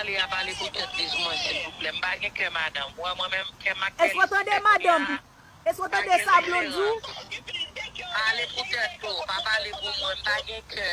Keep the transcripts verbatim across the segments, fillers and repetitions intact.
pale a, pale pou tèt li sou mwen, silvouplè. M pa gen kè madanm. Ou wè, mwen menm, kè m ak kè li, se kounye a. Èske w tande, madanm? Èske w tande sa Blonde di w? Pale pou tèt ou, pa pale pou mwen, m pa gen kè.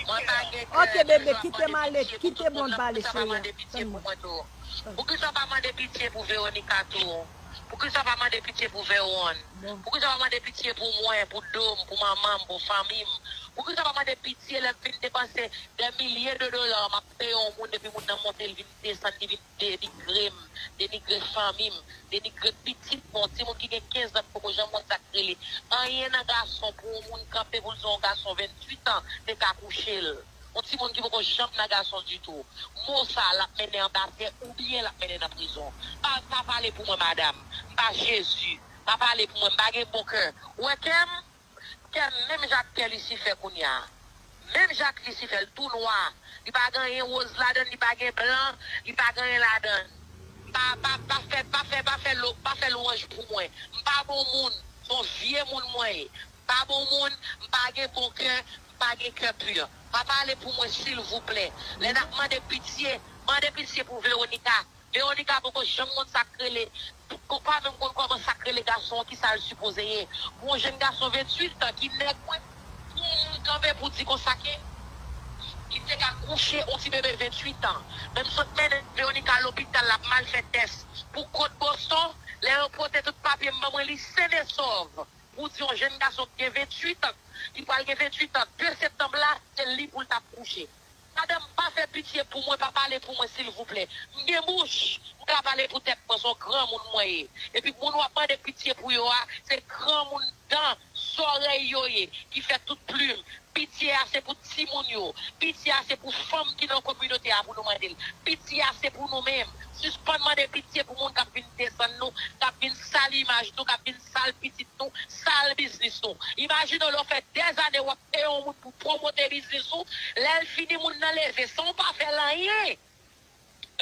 Mwen pa gen kè. Ok, bebe, kite m ale, kite Blonde pale, cheri. Poukisa w pa mande pitye pou mwen tou? Poukisa w pa mande pitye pou Veronica tou? Poukisa w pa mande pitye pou Veron? Poukisa w pa mande pitye pou mwen, pou do m, pou manman m, pou fanmi m? Poukisa w pa mande pitye lè m fin depanse dè milye de dola, m ap peye yon moun epi moun nan monte, l vin desann, li vin denigre m, denigre fanmi m, denigre pitit mwen, yon timoun ki gen kenz an ki poko janm konn sa k rele anyen nan gason, pou yon moun kanpe pou l di yon gason venntuit an te ka kouche l. Yon timoun ki poko janm nan gason ditou. Mo sa, l ap mennen anba tè oubyen l ap mennen nan prizon. Pa, pa pale pou mwen, madanm. M pa Jezi. Pa pale pou mwen, m pa gen bon kè. Ou wè kè m? Kè m menm jan ak kè Lisifè kounye a. Menm jan ak Lisifè, l tou nwa. Li pa gen anyen woz ladan l, li pa gen blan, li pa gen anyen ladan l. Pa, pa, pa fè, pa fè, pa fè lou-, pa fè lwanj pou mwen. M pa bon moun, se yon vye moun mwen ye. M pa bon moun, m pa gen bon kè, m pa gen kè pi. Pa pale pou mwen, silvouplè. Lè n ap mande pitye, mande pitye pou Veronica. Veronica poko janm konn sa k rele, pa menm konn kòman sa k rele gason an, ki sa l sipoze ye. Pou yon jèn gason venntuit an ki nèg mwen, pou yon moun kanpe pou di konsa ke li te ka kouche yon ti bebe venntuit an. Men m sot mennen Veronica lopital, l ap mal fè tès. Pou kot Boston, lè yo pote tout papye m ban mwen, li sen e sòv. Pou di yon jèn gason ki gen venntuit an, ki pral gen venntuit an, de septanm la, se li pou l t ap kouche. Madanm, pa fè pitye pou mwen, pa pale pou mwen, silvouplè. M gen bouch, m ka pale pou tèt mwen, se yon granmoun mwen ye. Epi moun w ap mande pitye pou yo a, se granmoun dan, zòrèy yo ye, ki fè tout plim. Pitye a se pou timoun yo. Pitye a se pou fanm ki nan kominote a pou nou mande l. Pitye a se pou nou menm. Sispann mande pitye pou moun k ap vin desann nou, k ap vin sal imaj nou, k ap vin sal pitit nou, sal biznis nou. Imajine w lè w fè dèzane w ap peye yon moun pou pwomote biznis ou, lè l fini moun nan leve san w pa fè l anyen.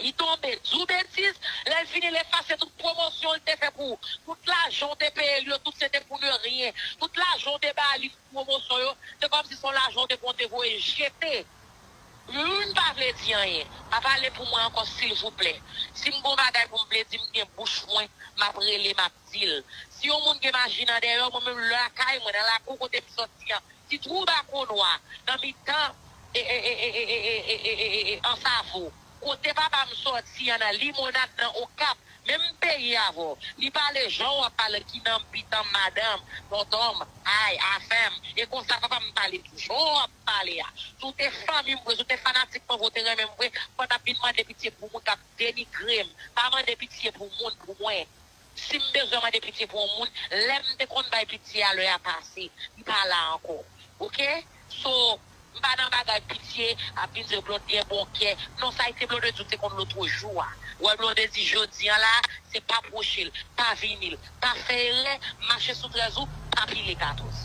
Li tonbe, di w betiz, lè l fini l efase tout pwomosyon l te fè pou ou. Tout lajan w te peye l yo, tout se te pou ne rien. Tout lajan w te ba li pou pwomosyon yo, se kòmsi se yon lajan w te pran w te voye jete. Moun pa vle di anyen. Pa pale pou mwen ankò, silvouplè. Si m gon bagay pou m vle di, m gen bouch mwen, m ap rele, m ap di l. Si yon moun gen maji nan dèyè w, mwen menm lakay mwen, nan lakou kote m sòti an, ti twou Bakonwa, nan mitan, e, e, e, Ansavo, kote papa m sòti an, nan Limonad, nan Okap, menm peyi avè w. Li pale jan w ap pale, ki nan pitan madanm, tonton m, ay, afè m. E konsa papa m pale tou, jan w ap pale a. Si w te fanmi m vre, si w te fanatik mwen vre, w te renmen m vre, fò w t ap vin mande pitye pou moun k ap denigre m. Pa mande pitye pou moun, pou mwen. Si m bezwen mande pitye pou yon moun, lè m te konn bay pitye a, lè a pase. Li pa la ankò. Oke? So, m pa nan bagay pitye, ap vin di Blonde gen bon kè. Non, sa e te Blondedy te konn lòt jou a. Ou wè Blondedy jodi an la, se pa pwoche l, pa vini l, pa fè erè, mache sou trèz ou, pa pile katòz.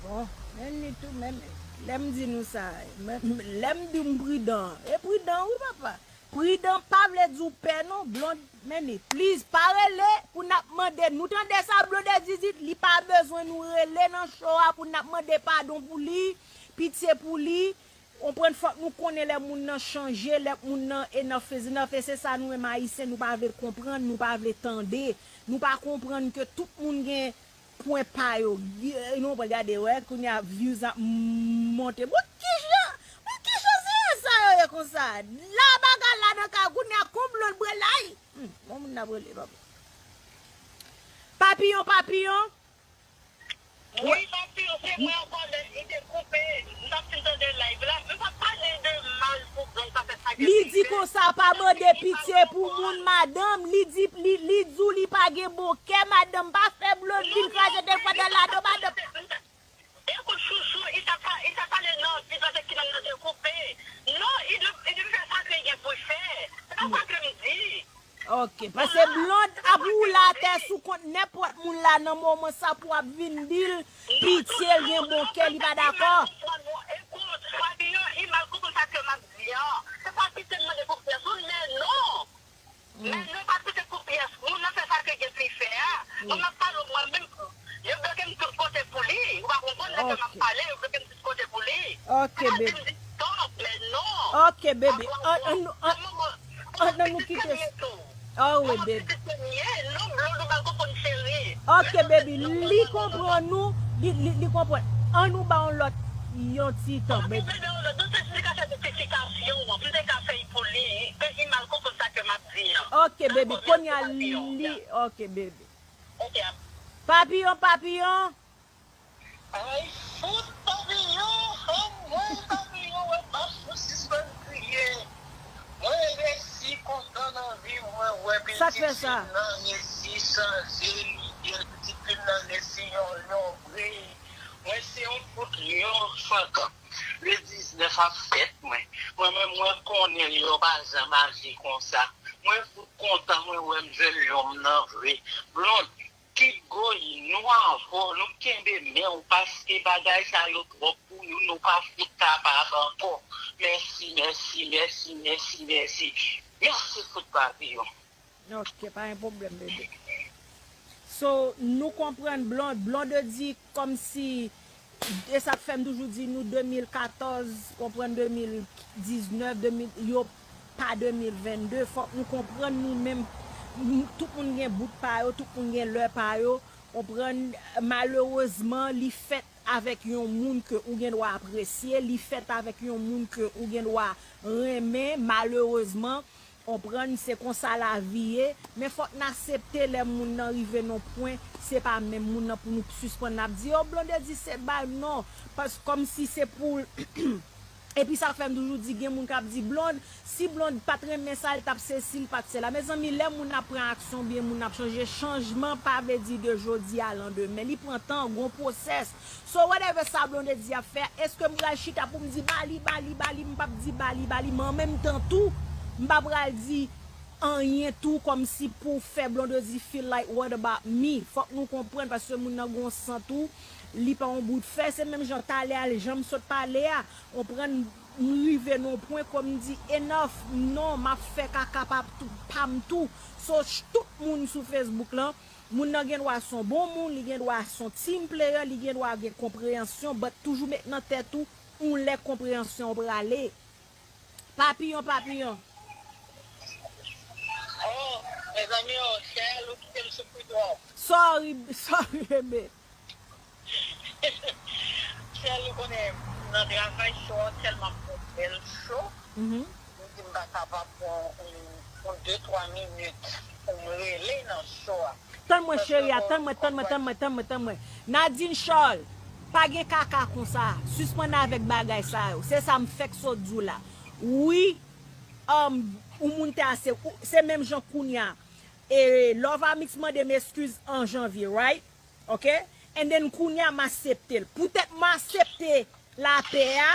Bon, men li tou, men lè m di nou sa, men, lè m di w m pridan, e pridan wi papa. Pridan pa vle di w pè non, Blonde, men li. Please, pa rele pou n ap mande. Nou tande sa Blondedy di, li pa bezwen nou rele nan show a pou n ap mande padon pou li, pitye pou li. Konprann, fòk nou konnen lè moun nan chanje, lè moun nan enough is enough, e se sa nou menm Ayisyen, nou pa vle konprann, nou pa vle tande. Nou pa konprann ke tout moun gen pwen pa yo. Gi-, nou pral gade, wè, kounye a views ap monte. Bon, kijan, bon, kijan se sa yo ye konsa? La bagay la nan kay, kounye a konblo l brelay. Hmm, bon moun n ap rele, papa. Papiyon, papiyon. Wi, papi, se mwen ankò lè li te koupe. M t ap fin tande live la. M p ap pale de mal pou Blonde pa fè sa ke li di konsa, pa mande pitye pou moun, madanm. Li di, li, li di w li pa gen bon kè, madanm. Pa fè Blonde vin kraze tèt pandan la, non, madanm. Ekout, chouchou, li t ap pa-, li t ap pale nan vid la, se ki nan li te koupe. Non, li dwe, li dwe fè sa ke li gen pou l fè. Se pa sa ke m di. Ok, paske Blonde ap woule atè sou kont nenpòt moun la nan moman sa pou ap vin di l pitye, l gen bon kè, li pa dakò. Ekout, Fabio, li mal konprann sa ke m ap di an. Se pa pitye m mande pou pyès ou, men non. Men non, pa pitye pou pyès. Moun nan fè sa ke gen pou li fè a. Mwen m ap pale mwen menm. Yo bloke m tout kote pou li. Ou pa konprann lè ke m ap pale, yo bloke m tout kote pou li. Ok, baby. Stop, men non. Ok, baby. An, an, nou- an, an, an, nou kite. Oh, wi, baby. Ok, baby. Li konprann nou. Li, li, li konprann. An nou ba yon lòt, yon ti tan, baby. Ok, baby. Kounye a li. Ok, baby. Papiyon, papiyon. Ay, fout papiyon, anmwey papiyon, wè, m ap fout sispann kriye. Mwen resi kontan nan vi mwen, wè pitit fi m nan resi chanje lidè, pitit fi m nan resi yon lyon vre. Mwen se yon fout lyon fankan. Le diznèf ap fèt mwen. Mwen menm mwen konnen lyon pa janm aji konsa. Mwen fout kontan mwen wè m jwenn lyon m nan vre. Blond, keep going, nou avè w, nou kenbe men w, paske bagay sa yo twòp pou nou, nou pa fout kapab ankò. Mèsi, mèsi, mèsi, mèsi, mèsi. Mèsi fout papiyon. Ok, pa gen pwoblèm, bebe. So, nou konprann Blonde, Blondedy kòmsi, e sa k fè m toujou di nou de mil katòz, konprann de mil diznèf, de mil, yo pa de mil venn de, fòk nou konprann nou menm, nou- tout moun gen bout pa yo, tout moun gen lè pa yo, konprann, malerezman, li fèt avèk yon moun ke ou gen dwa apresye, li fèt avèk yon moun ke ou gen dwa renmen, malerezman, konprann, se konsa lavi ye, men fòk n aksepte lè moun nan rive nan pwen, se pa menm moun nan pou nou sispann ap di, o, Blondedy se bay, non, pas, kòmsi se pou, epi sa k fè m toujou di, gen moun k ap di, Blonde, si Blonde pa t renmen sa, l t ap sesi, l pa t sela. Mezanmi, lè moun ap pran aksyon, oubyen moun ap chanje, chanjman pa vle di de jodi a landemen. Li pran tan, gon pwosès. So, whatever sa Blondedy ap fè a, èske m pral chita pou m di, ba li, ba li, ba li, m p ap di, ba li, ba li, men an menm tan tou, m pa pral di anyen tou kòmsi pou fè Blondedy feel like, what about me? Fòk nou konprann, paske moun nan gon san tou, li pa yon bout fè, se menm jan talè a, jan m sot pale a, konprann, m rive nan yon pwen kòm m di, enough, non, m ap fè kaka pa, pa m tou. So, ch- tout moun sou Facebook lan, moun nan gen dwa se yon bon moun, li gen dwa se yon team player, li gen dwa gen konpreyansyon, but toujou met nan tèt ou, yon lè konpreyansyon an prale. Papiyon, papiyon. Oh, mezanmi, oh, Sherlou kite m soufri twòp. Sorry, sorry, bebe. Sherlou konnen nan travay show an tèlman fè bèl show. Mhm. M di m pa kapab pran yon, yon de, twa minit pou m rele nan show a. Tann mwen, cheri a, tann mwen, tann mwen, tann mwen, tann mwen, tann mwen. Nadine Charles, pa gen kaka konsa. Sispann avèk bagay sa yo. Se sa m fèk sot di w la. Wi, um, ou moun te ase, ou- se menm jan kounye a. E Love Amix mande m eskiz an janvye, right? Ok? And then kounye a m aksepte l. Poutèt m aksepte lapè a,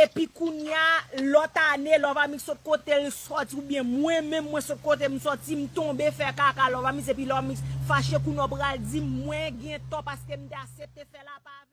epi kounye a, lòt ane, Love Amix sot kote l sòti, oubyen mwen menm, mwen sot kote m sòti, m tonbe fè kaka Love Amix, epi Love Amix fache kounye a pral di m mwen gen tò paske m te aksepte fè lapè avè